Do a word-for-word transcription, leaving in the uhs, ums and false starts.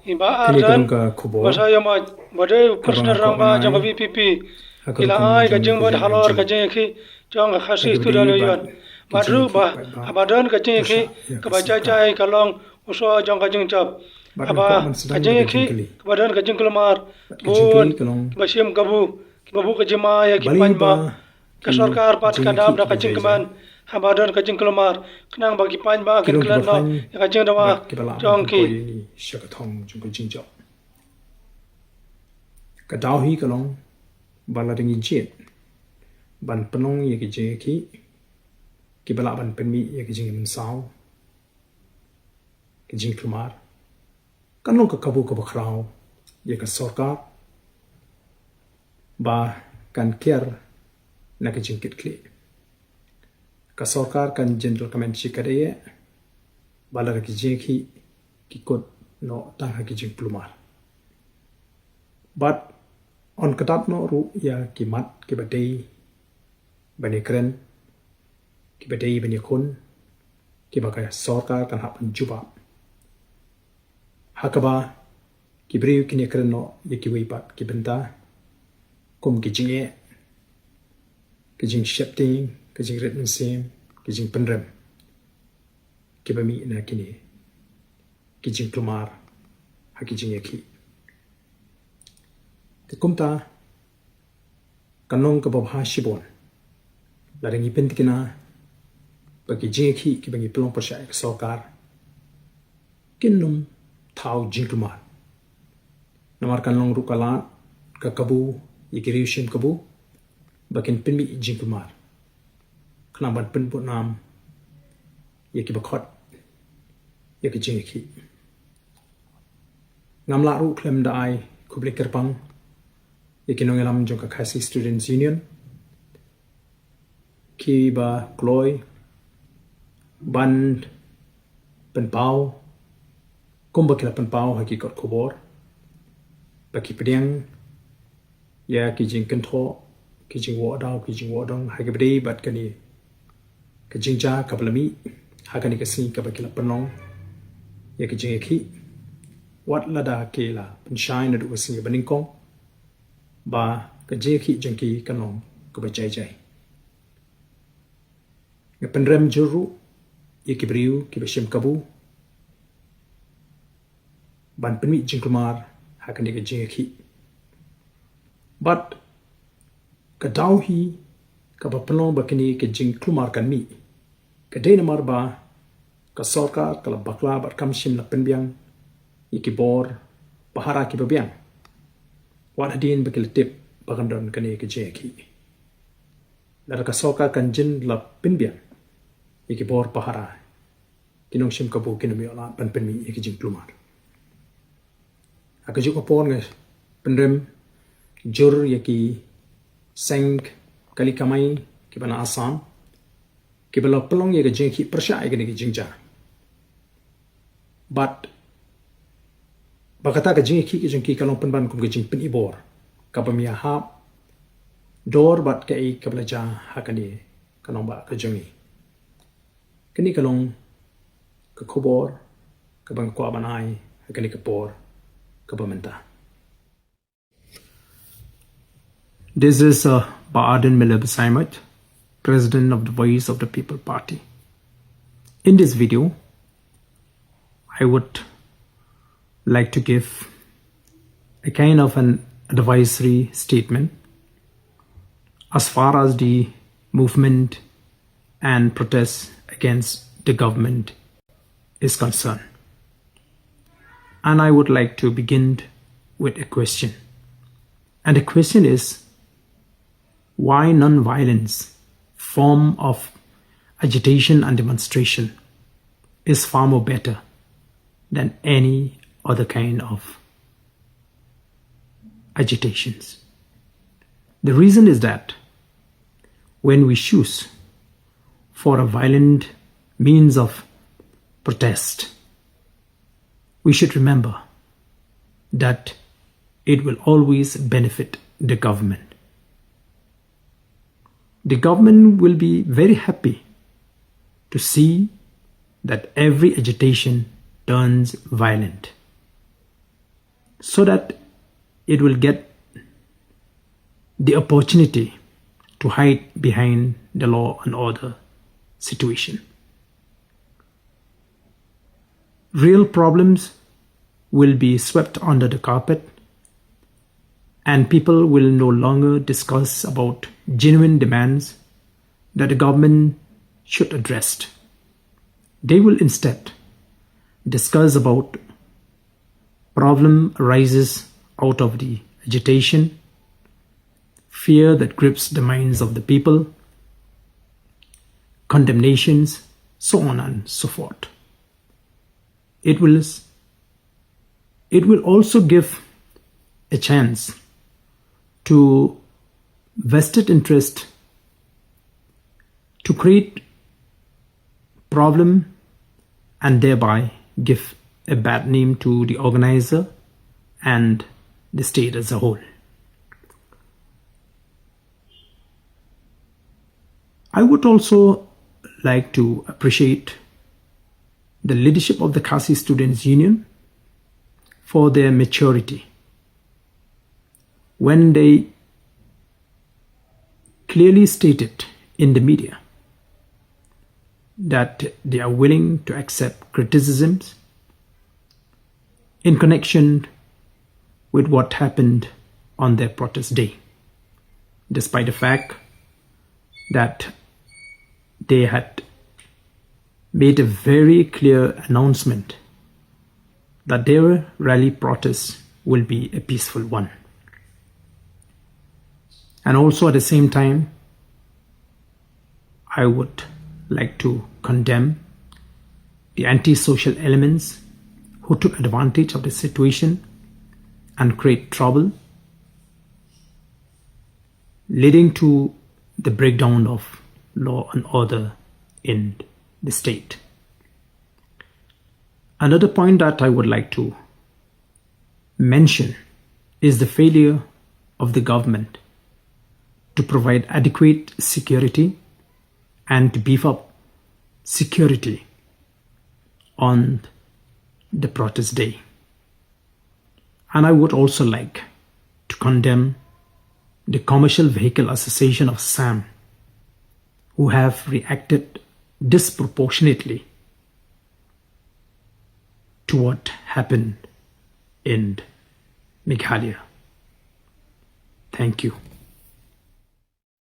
I Bah Ardent Basaiawmoit, ba dei u President Rangbah jong ka VPP, i la ai ka jingbud halor ka jingïakhih jong ka Khasi Students' Union. Bad ruh ba haba don ka jingïakhih kaba jai jai ka long u soh jong ka jingjop. Haba ka jingïakhih kaba don ka jingkulmar, bun kiba shim kabu, kiba buh ka jingma ïa ki paidbah. Ka sorkar pat ka dap da ka jingkmen haba don ka jingkulmar, khnang ba ki paidbah kin klet noh ïa ka jingdawa jong ki. Sha ka thong jong ka jingjop. Ka daw hi ka long ba lada ngi jied ban pynlong ïa ka jingïakhih kiba lah ban pynmih ïa ka jingmynsaw, ka jingkulmar, kan long ka kabu kaba khraw ïa ka sorkar ba kan kiar na ka jingkitkhlieh. Ka sorkar kan jin document shi katdei ba lada ki jingïakhih ki kut noh tang ha ki jingkulmar. Bad yn kdap noh ruh ïa ki mat kiba dei ban ïakren, kiba dei ban ïakhun, kiba ka sorkar kan hap ban jubab. Ha kaba ki briew kin ïakren noh ïa kiwei pat ki bynta, kum ki jingeh, ki jingsheptieng, ki jingrit mynsiem, ki jingpynrem kiba mih na kine ki jingkulmar ha ki jingïakhih. Te kumta, kan long kaba bha shibun lada ngi pyntikna ba ki jingïakhih kiba ngi pynlong pyrshah ïa ka sorkar kin ym thaw jingkulmar. Namar kan long ruh ka lad ka kabu ïa ki riew shim kabu ba kin pynmih jingkulmar, khnang ban pynbud nam ïa kiba khot ïa ka jingïakhih. Ngam lah ruh khlem da ai khublei kyrpang ïa ki nongïalam jong ka Khasi Students' Union kiba kloi ban pynpaw kumba ki la pynpaw ha ki kot khubor ba ki pdiang ïa ki jingkynthoh, ki jingwad daw, ki jingwad dong ha kaba dei bad kane ka jingjia kaba la mih ha kane ka sngi kaba ki la pynlong ïa ka jingïakhih. Wat lada ki la pynshai naduh ka sngi ba nyngkong ba ka jingïakhih jong ki kan long kaba jai jai. Nga pynrem jur ruh ïa ki briew kiba shim kabu ban pynmih jingkulmar ha kane ka jingïakhih. Bad ka daw hi kaba pynlong ba kane ka jingkulmar kan mih ka dei namar ba ka sorkar ka la bakla bad kam shym la pynbiang ïa ki bor pahara kiba biang. Wat hadien ba ki la tip ba kan don kane ka jingïakhih. Lada ka sorkar kan jin la pynbiang ïa ki bor pahara, ki nongshim kabu kin ym ïoh lad ban pynmih ïa ki jingkulmar. Ha kajuh ka por nga pynrem jur ïa ki seng kali kamai kiba na Assam kiba la pynlong ïa ka jingïakhih pyrshah ïa kane ka jingjia. Bad ba kata ka jingïakhih ka jong ki ka long pynban kum ka jingpynibor kaba ym ïahap dor bad kaei kaba la jia ha kane ka nongbah ka jong ngi. Kane ka long ka khubor kaba nga kwah ban ai ha kane ka por kaba mynta. This is uh, Bah Ardent Miller Basaiawmoit, President of the Voice of the People Party. In this video, I would like to give a kind of an advisory statement as far as the movement and protests against the government is concerned. And I would like to begin with a question. And the question is, why non-violence form of agitation and demonstration is far more better than any other kind of agitations? The reason is that when we choose for a violent means of protest, we should remember that it will always benefit the government. The government will be very happy to see that every agitation turns violent. so that it will get the opportunity to hide behind the law and order situation. Real problems will be swept under the carpet, and people will no longer discuss about genuine demands that the government should address. They will instead discuss about problem arises out of the agitation, fear that grips the minds of the people, condemnations, so on and so forth. It will, it will also give a chance to vested interest to create problem and thereby give a bad name to the organizer and the state as a whole. I would also like to appreciate the leadership of the Khasi Students Union for their maturity when they clearly stated in the media that they are willing to accept criticisms in connection with what happened on their protest day, despite the fact that they had made a very clear announcement that their rally protest will be a peaceful one. And also at the same time, I would like to condemn the antisocial elements who took advantage of the situation and create trouble, leading to the breakdown of law and order in the state. Another point that I would like to mention is the failure of the government to provide adequate security and to beef up security on the protest day. And I would also like to condemn the Commercial Vehicle Association of Assam, who have reacted disproportionately to what happened in Meghalaya. Thank you.